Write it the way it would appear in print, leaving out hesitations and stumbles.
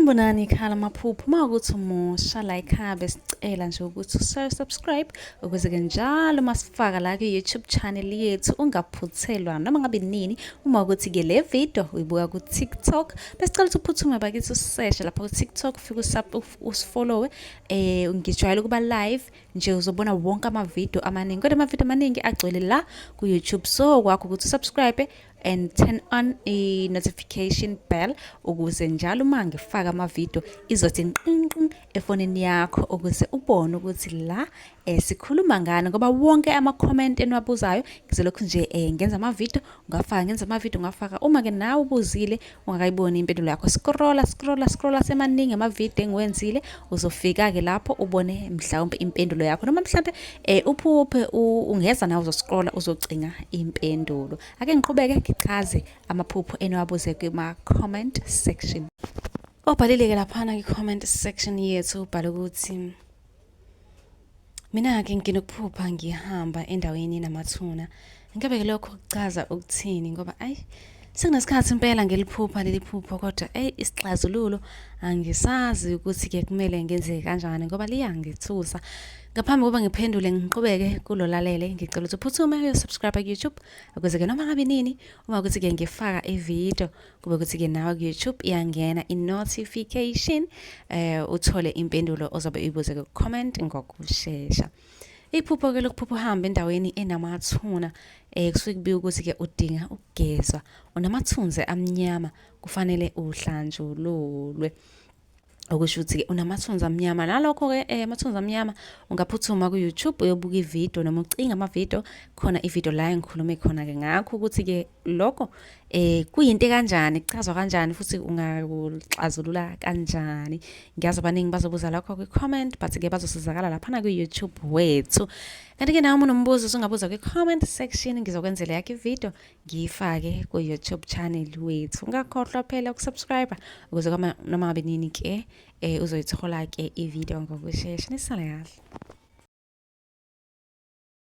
Sanibonani ikhala amaphupho uma ukuthi umusha la ekhaya besicela nje ukuthi usubscribe ukuze ke njalo uma sifaka la ku-YouTube channel yethu ungaphuthelwa noma ngabe nini. Uma ukuthi ke le video uyibuka ku-TikTok, besicela ukuthi uphuthume bakithi useshe lapha ku-TikTok, ufike usifollowe. Ngijwayele ukuba live nje, uzobona wonke amavidiyo amaningi, kodwa amavidiyo amaningi agcwele la ku-YouTube, so kwakho ukuthi usubscribe and turn on i-notification bell ukuze njalo uma ngifaka amavidiyo izothi nqinqin efonini yakho, ukuze ubone ukuthi la sikhuluma ngani, ngoba wonke ama-comment eniwabuzayo ngizolokhu nje ngenza amavidiyo ungafaka, ngenza amavidiyo ungafaka. Uma-ke nawe ubuzile ungakayiboni impendulo yakho, scrolla, scrolla, scrolla, semaningi amavidiyo engiwenzile, uzofika-ke lapho ubone mhlawumbe impendulo yakho, noma mhlawumbe uphuphe ungeza nawe uzoscrolla uzocinga impendulo. Ake ngiqhubeke ngichaze amaphupho eniwabuze kuma-comment section. Obhalile-ke laphana kwi-comment section yethu ubhale ukuthi, "Mina-ke nginokuphupha ngihamba endaweni enamathuna. Ngabe-ke lokho kuchaza ukuthini? Ngoba ayi, sekunesikhathi impela ngeliphupha leli phupho, kodwa eyi, isixazululo angisazi ukuthi-ke kumele ngenze kanjani ngoba liyangithusa." Ngaphambi kokuba ngiphendule ngiqhubeke kulolalele, ngicela ukuthi uphuthume uyosubscribe ku-YouTube ukuze-ke noma ngabe nini uma ukuthi-ke ngifaka ividiyo kube ukuthi-ke nawe ku-YouTube iyangena i-notification, uthole impendulo ozobe uyibuze ku-comment ngokushesha. Iphupho-ke lokuphupha uhambe endaweni enamathuna kusuke kubika ukuthi-ke udinga ukugezwa, unamathunzi amnyama, kufanele uhlanjululwe. Okusho ukuthi-ke unamathunzi amnyama. Nalokho-ke amathunzi amnyama, ungaphuthuma ku-YouTube uyobuka ividiyo noma ucinga amavidiyo, khona ividiyo la engikhulume khona-ke ngakho ukuthi-ke lokho kuyinto kanjani, kuchazwa kanjani futhi ungakuxazulula kanjani. Ngiyazi abaningi bazobuza lokho kwi-comment, but-ke bazosizakala laphana kwi-YouTube wethu. Kanti-ke nawe uma unombuzo usungabuza kwi-comment section, ngizokwenzela yakho ividiyo ngiyifake ku-YouTube channel wethu. Ungakhohlwa phela ukusubscribe ukuze noma ngabe nini ke uzoyithola ke ividiyo ngokushesha. Nisale kahle.